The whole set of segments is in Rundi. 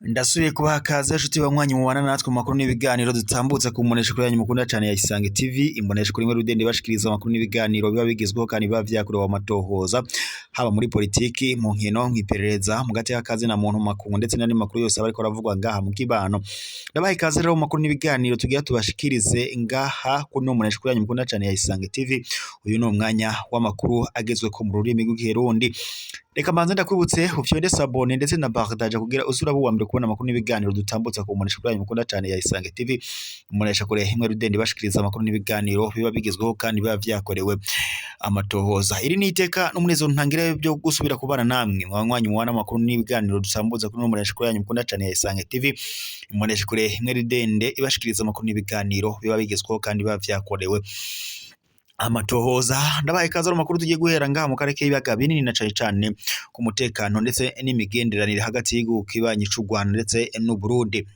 Ndasubiye kubaha kaze nshuti banywanyi mubana natwe mu makuru n'ibiganiro dutambutse ku mboneshakure yanyu mukunda cane ya Isange TV, imboneshakure imwe rudende bashikiriza amakuru n'ibiganiro biba bigezweho kandi biba vyakorewe amatohoza, haba muri politiki, mu nkino, mw'iperereza, mu gateka kazi na muntu, mu makungu ndetse n'andi makuru yose aba ariko aravugwa ngaha mu kibano. Ndabaha ikaze rero mu makuru n'ibiganiro tugira tubashikirize ngaha kuri ino mboneshakure yanyu mukunda cane ya Isange TV. Uyu ni umwanya w'amakuru agezweko mu rurimi rw'ikirundi. Reka mbanze ndakwibutse ufyonde sabone ndetse na partage kugira uze uraba uwa mbere kubona amakuru n'ibiganiro dutambutsa ku mboneshakure yanyu mukunda cane ya Isange TV. Imboneshakure imwe rudende ibashikiriza amakuru n'ibiganiro biba bigezweho kandi biba vyakorewe amatohoza. Iri ni iteka n'umunezero ntangire byo gusubira kubana namwe mwanywanyi mubana amakuru n'ibiganiro dutambutsa kuri ino mboneshakure yanyu mukunda cane ya Isange TV. Imboneshakure imwe rudende ibashikiriza amakuru n'ibiganiro biba bigezweho kandi biba vyakorewe amatohoza. Ndabaye ikaze mu makuru tugiye guhera ngaha mu karere k'ibiyaga binini na cane cane ku mutekano ndetse n'imigenderanire hagati y'igihugu kibanyi c'u Rwanda ndetse n'u Burundi.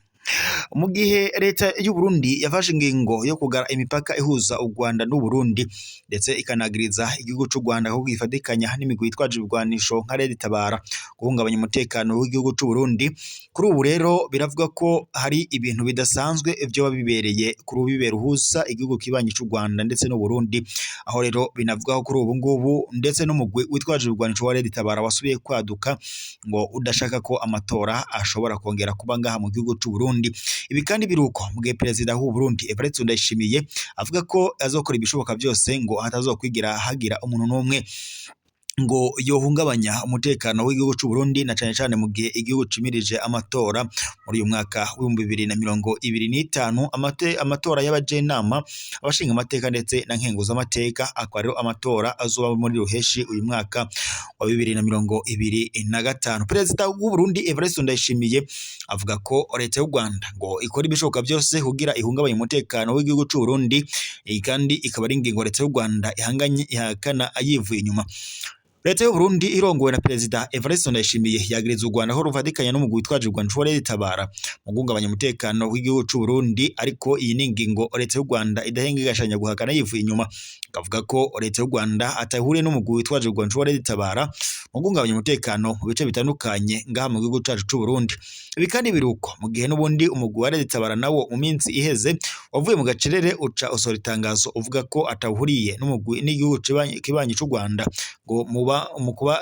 Mu gihe leta y'u Burundi yafashe ingingo yo kugara imipaka ihuza u Rwanda n'u Burundi ndetse ikanagiriza igihugu c'u Rwanda ko gifatikanya n'imigwi yitwaje ibigwanisho nka Red Tabara guhungabanya umutekano w'igihugu c'u Burundi, kuri ubu rero biravuga ko hari ibintu bidasanzwe vyoba bibereye kuri ubu bibera uhuza igihugu kibanyi c'u Rwanda ndetse n'u Burundi, aho rero binavuga ko kuri ubu ngubu ndetse n'umugwi witwaje ibigwanisho wa Red Tabara wasubiye kwaduka ngo udashaka ko amatora ashobora kongera kuba ngaha mu gihugu c'u Burundi. Ibi kandi biruko mu gihe perezida w'u Burundi Evariste Ndayishimiye avuga ko azokora ibishoboka byose ngo hatazokwigira hagira umuntu n'umwe ngo yohungabanya umutekano w'igihugu c'u Burundi na cane cane mu gihe igihugu cimirije amatora muri uyu mwaka w'2025, amatora y'abajenama, abashinga amateka ndetse na nkenguzamateka, akaba rero amatora azoba muri ruheshi uyu mwaka wa 2025. Perezida w'u Burundi Evariste Ndayishimiye avuga ko leta y'u Rwanda ngo ikora ibishoboka byose kugira ihungabanye umutekano w'igihugu c'u Burundi, iyi kandi ikaba ari ingingo leta y'u Rwanda ihanganye ihakana ayivuye inyuma. Leta y'u Burundi irongowe na Perezida Evariste Ndayishimiye yagiriza u Rwanda ko rufatikanya n'umugwi witwaje ibigwanisho wa Red Tabara mu guhungabanya umutekano w'igihugu c'u Burundi, ariko iyi ni ingingo leta y'u Rwanda idahengegashanya guhakana yivuye inyuma, ikavuga ko leta y'u Rwanda atahuriye n'umugwi witwaje ibigwanisho wa Red Tabara mu guhungabanya umutekano mu bice bitandukanye ngaha mu gihugu cacu c'u Burundi. Ibi kandi biruko mu gihe n'ubundi umugwi wa Red Tabara nawo mu minsi iheze wavuye mu gacerere uca usohora itangazo uvuga ko atahuriye n'umugwi n'igihugu kibanyi c'u Rwanda ngo muba mu kuba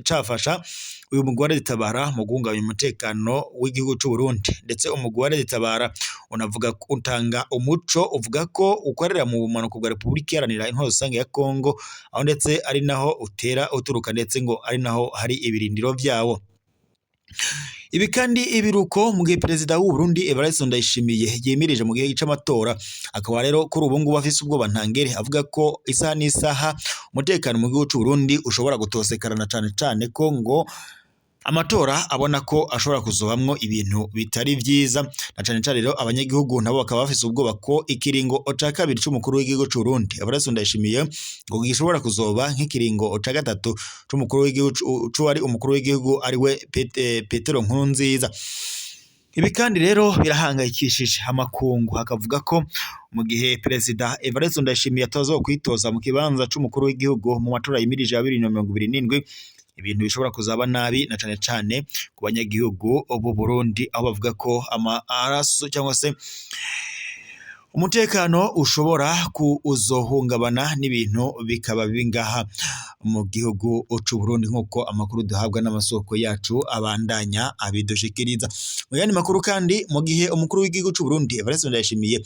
cafasha uyu mugwi wa Red Tabara mu guhungabanya umutekano w'igihugu c'u Burundi. Ndetse umugwi wa Red Tabara unavuga utanga umuco uvuga ko ukorera mu bumanuko bwa Repubulika Iharanira Intwaro Rusange ya Kongo, aho ndetse ari naho utera uturuka ndetse ngo ari naho hari ibirindiro vyawo. Ibi kandi ibiruko mu gihe perezida w'u Burundi Evariste Ndayishimiye yimirije mu gihe c'amatora, akaba rero kuri ubu ngubu afise ubwoba ntangere, avuga ko isaha n'isaha umutekano mu gihugu c'u Burundi ushobora gutosekarana cane cane ko ngo amatora abona ko ashobora kuzobamwo ibintu bitari vyiza, na cane cane rero abanyagihugu nabo bakaba bafise ubwoba ko ikiringo ca kabiri c'umukuru w'igihugu c'u Burundi Evariste Ndayishimiye ngo gishobora kuzoba nk'ikiringo ca gatatu c'umukuru w'igihugu c'uwari umukuru w'igihugu ariwe Petero Nkurunziza. Ibi kandi rero birahangayikishije amakungu, hakavuga ko mu gihe perezida Evariste Ndayishimiye atazokwitoza mu kibanza c'umukuru w'igihugu mu matora yimirije ya 2027, ibintu bishobora kuzaba nabi na cane cane ku banyagihugu b'u Burundi, aho bavuga ko amaraso cyangwa se umutekano ushobora kuzohungabana n'ibintu bikaba bingaha mu gihugu c'u Burundi, nk'uko amakuru duhabwa n'amasoko yacu abandanya abidushikiriza. Mu yandi makuru kandi, mu gihe umukuru w'igihugu c'u Burundi Evariste Ndayishimiye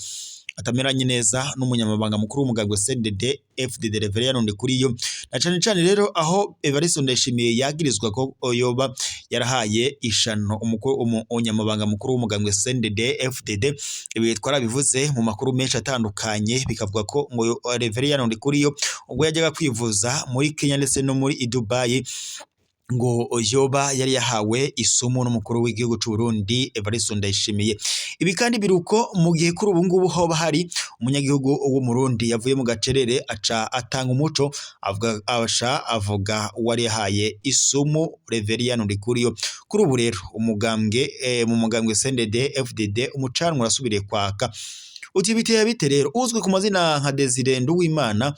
atameranye neza n'umunyamabanga mukuru w'umugambwe CNDD FDD Reverien Ndikuriyo, na cane cane rero aho Evariste Ndayishimiye yagirizwa ko yoba yarahaye ishano umunyamabanga mukuru w'umugambwe CNDD FDD. Ibi twarabivuze mu makuru menshi atandukanye, bikavuga ko ngo Reverien Ndikuriyo ubwo yajyaga kwivuza muri Kenya ndetse no muri Dubai ngo yoba yari yahawe isomo n'umukuru w'igihugu c'u Burundi Evariste Ndayishimiye. Ibi kandi biruko mu gihe kuri ubu ngubu hoba hari umunyagihugu w'Umurundi yavuye mu gacerere aca atanga umuco avuga abasha avuga uwari yahaye isumu Reverien Ndikuriyo. Kuri ubu rero umugambwe mu mugambwe CNDD FDD umucanwa urasubiriye kwaka. Uti biteye bite rero? Uzwi ku mazina nka Desire Nduwimana,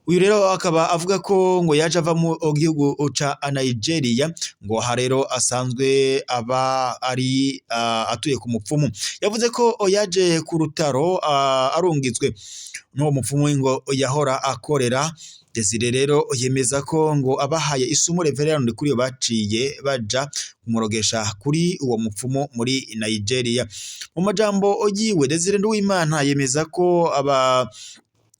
uyu rero akaba avuga ko ngo yaje ava mu gihugu ca Nigeria, ngo aha rero asanzwe aba ari atuye ku mupfumu. Yavuze ko yaje ku rutaro arungitswe n'uwo mupfumu ngo yahora akorera. Desire rero yemeza ko ngo abahaye isumu Reverend Ndikuriyo baciye baja kumurogesha kuri uwo mupfumu muri Nigeria. Mu majambo yiwe, Desire Nduwimana yemeza ko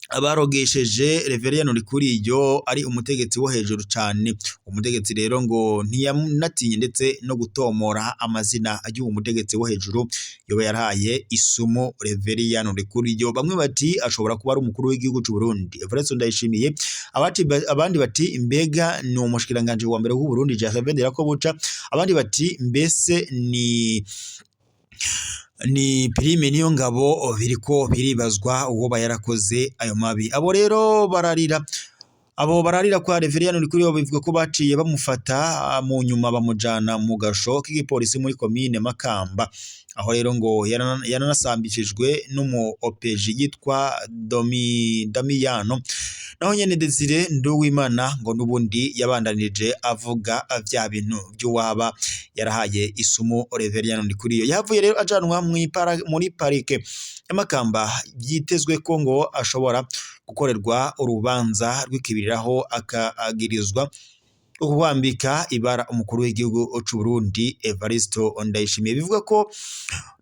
abarogesheje Reverend Ndikuriyo ari umutegetsi wo hejuru cane. Umutegetsi rero ngo ntiyanatinye ndetse no gutomora amazina y'uwo mutegetsi wo hejuru yoba yarahaye isumu Reverend Ndikuriyo. Bamwe bati ashobora kuba ari umukuru w'igihugu c'u Burundi Evariste Ndayishimiye, abandi bati mbega ni umushikiranganje wa mbere w'u Burundi Gervais Ndirakobuca, abandi bati mbese ni Prime niyo ngabo. Biriko biribazwa uwo yarakoze ayo mabi. Abo rero bararira, abo bararira kwa Reverien Ndikuriyo bivuga ko baciye bamufata mu nyuma bamujana mu gasho k'igipolisi muri komine Makamba, aho rero ngo yaranasambishijwe n'umu OPJ yitwa Damiyano. Naho nyene Desire Nduwimana ngo n'ubundi yabandanije avuga vya bintu vy'uwaba yarahaye isumu Reverien Ndikuriyo. Yahavuye rero ajanwa muri parike ya Makamba, vyitezwe ko ngo ashobora gukorerwa urubanza rw'ikibiriraho akagirizwa kwambika ibara umukuru w'igihugu c'u Burundi Evaristo Ndayishimiye. Bivuga ko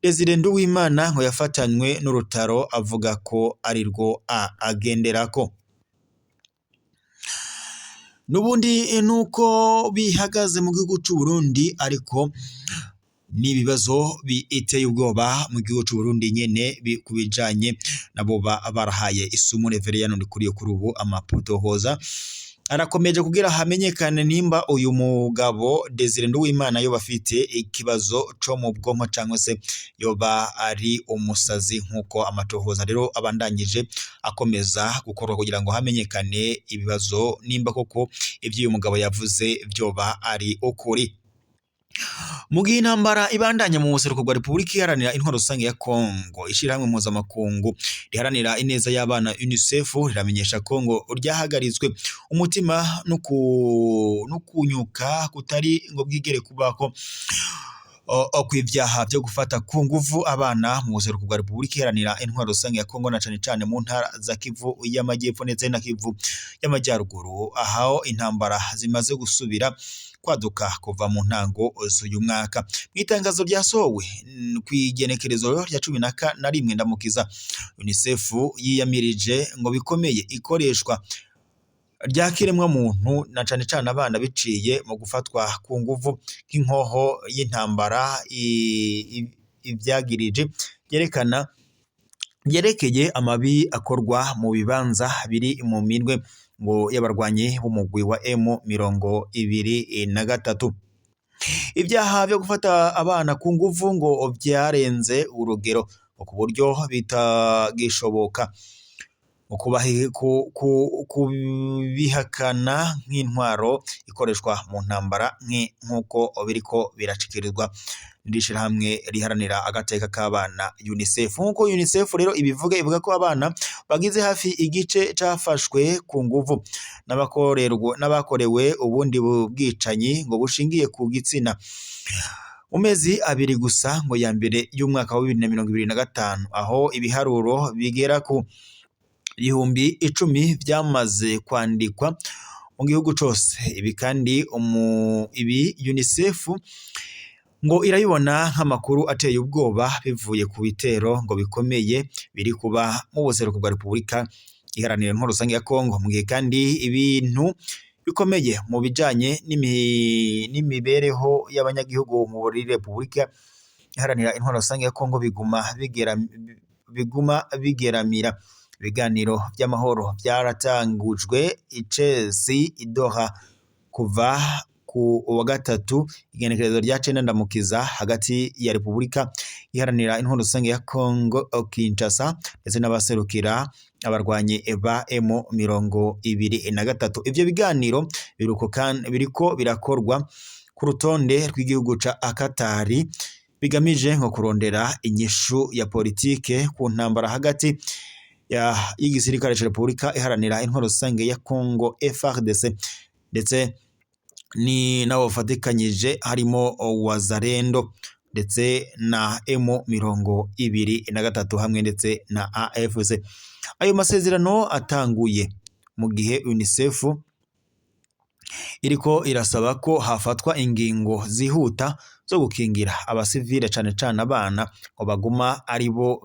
Desire Nduwimana ngo yafatanywe n'urutaro avuga ko ari rwo agenderako. Nubundi nuko bihagaze mu gihugu c'u Burundi, ariko n'ibibazo biteye ubwoba mu gihugu c'u Burundi nyene kubijanye nabo barahaye isumu Reverien Ndikuriyo. Kuri ubu amapotohoza arakomeje kugira hamenyekane nimba uyu mugabo Desire Nduwimana yoba afite ikibazo co mu bwonko cyangwa se yoba ari umusazi, nkuko amatohoza rero abandanyije akomeza gukorwa kugira ngo hamenyekane ibibazo nimba koko ivyo uyu mugabo yavuze vyoba ari ukuri. Mu gihe intambara ibandanya mu buseruko bwa Repubulika Iharanira Intwaro Rusange ya Kongo, ishirahamwe mpuzamakungu riharanira ineza y'abana UNICEF riramenyesha ko ngo ryahagaritswe umutima no kunyuka kutari ngo bwigere kubako kw'ivyaha vyo gufata ku nguvu abana mu buseruko bwa Repubulika Iharanira Intwaro Rusange ya Kongo, na cane cane mu ntara za Kivu y'Amajyepfo ndetse na Kivu y'Amajyaruguru, aho intambara zimaze gusubira kwaduka kuva mu ntango z'uyu mwaka. Mu itangazo ryasohowe kw'igenekerezo rya 11 Ndamukiza, UNICEF yiyamirije ngo bikomeye ikoreshwa rya kiremwa muntu na cane cane abana biciye mu gufatwa ku nguvu nk'inkoho y'intambara. Ivyagirije yerekana yerekeye amabi akorwa mu bibanza biri mu minwe ngo y'abarwanyi b'umugwi wa M23. Ibyaha byo gufata abana ku nguvu ngo vyarenze urugero ku buryo bitagishoboka kubihakana nk'intwaro ikoreshwa mu ntambara, nk'uko biriko birashikirizwa n'ishirahamwe riharanira agateka k'abana UNICEF. Nk'uko UNICEF rero ibivuga, ivuga ko abana bagize hafi igice cafashwe ku nguvu n'abakorewe ubundi bwicanyi ngo bushingiye ku gitsina mu mezi abiri gusa ngo ya mbere y'umwaka wa 2025, aho ibiharuro bigera ku 10,000 vyamaze kwandikwa mu gihugu cose. Ibi kandi ibi UNICEF ngo irabibona nk'amakuru ateye ubwoba bivuye ku bitero ngo bikomeye biri kuba mu buseruko bwa Repubulika Iharanira Intwaro Rusange ya Kongo, mu gihe kandi ibintu bikomeye mu bijanye n'imibereho y'abanyagihugu muri Repubulika Iharanira Intwaro Rusange ya Kongo biguma bigeramira. Ibiganiro vy'amahoro vyaratangujwe icesi i Doha kuva ku wa gatatu igenekerezo rya 9 Ndamukiza hagati ya Repubulika Iharanira Intwaro Rusange ya Kongo Kinshasa ndetse n'abaserukira abarwanyi ba M23. Ivyo biganiro biriko birakorwa ku rutonde rw'igihugu ca Katari. bigamije nko kurondera inyishu ya politike ku ntambara hagati y'igisirikare ca Repubulika Iharanira Intwaro Rusange ya Congo FARDC ndetse ni nabo bafatikanyije harimo Wazalendo ndetse na M23 hamwe ndetse na AFC. Ayo masezerano atanguye mu gihe UNICEF iriko irasaba ko hafatwa ingingo zihuta zo gukingira abasivile cane cane abana ngo baguma aribo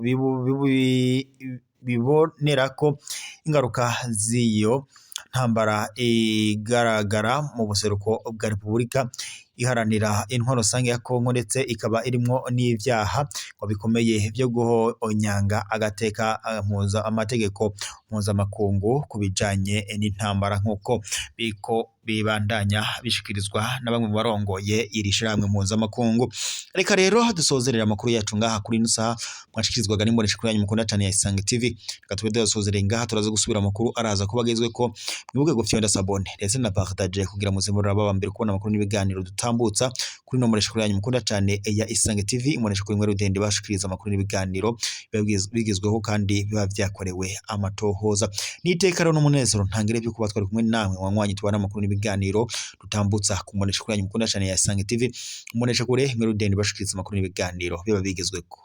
bibonerako ingaruka z'iyo ntambara igaragara mu buseruko bwa Repubulika Iharanira Intwaro Rusange ya Kongo, ndetse ikaba irimwo n'ivyaha ngo bikomeye vyo guhonyanga agateka mpuza amategeko mpuzamakungu ku bijanye n'intambara, nk'uko biko bibandanya bishikirizwa na bamwe mu barongoye iri shirahamwe mpuzamakungu. Reka rero dusozerera amakuru yacu ngaha kuri ino saha mwashikirizwaga n'imboneshakure yanyu mukunda cane ya Isange TV. Reka tube dusozereye ngaha, turaza gusubira amakuru araza kuba agezweko. Mwibuke gufyonda s'abonner ndetse na partage kugira muze muraba aba mbere kubona amakuru n'ibiganiro dutambutsa kuri ino mboneshakure yanyu mukunda cane ya Isange TV, imboneshakure imwe rudende bashikiriza amakuru n'ibiganiro biba bigezweho kandi biba vyakorewe amatohoza. N'iteka rero n'umunezero ntangire byo kuba twari kumwe namwe wanywanyi tubana amakuru n'ibiganiro dutambutsa ku mboneshakure yanyu mukunda cane ya Isange TV, imboneshakure imwe rudende bashikiriza amakuru n'ibiganiro biba bigezweko.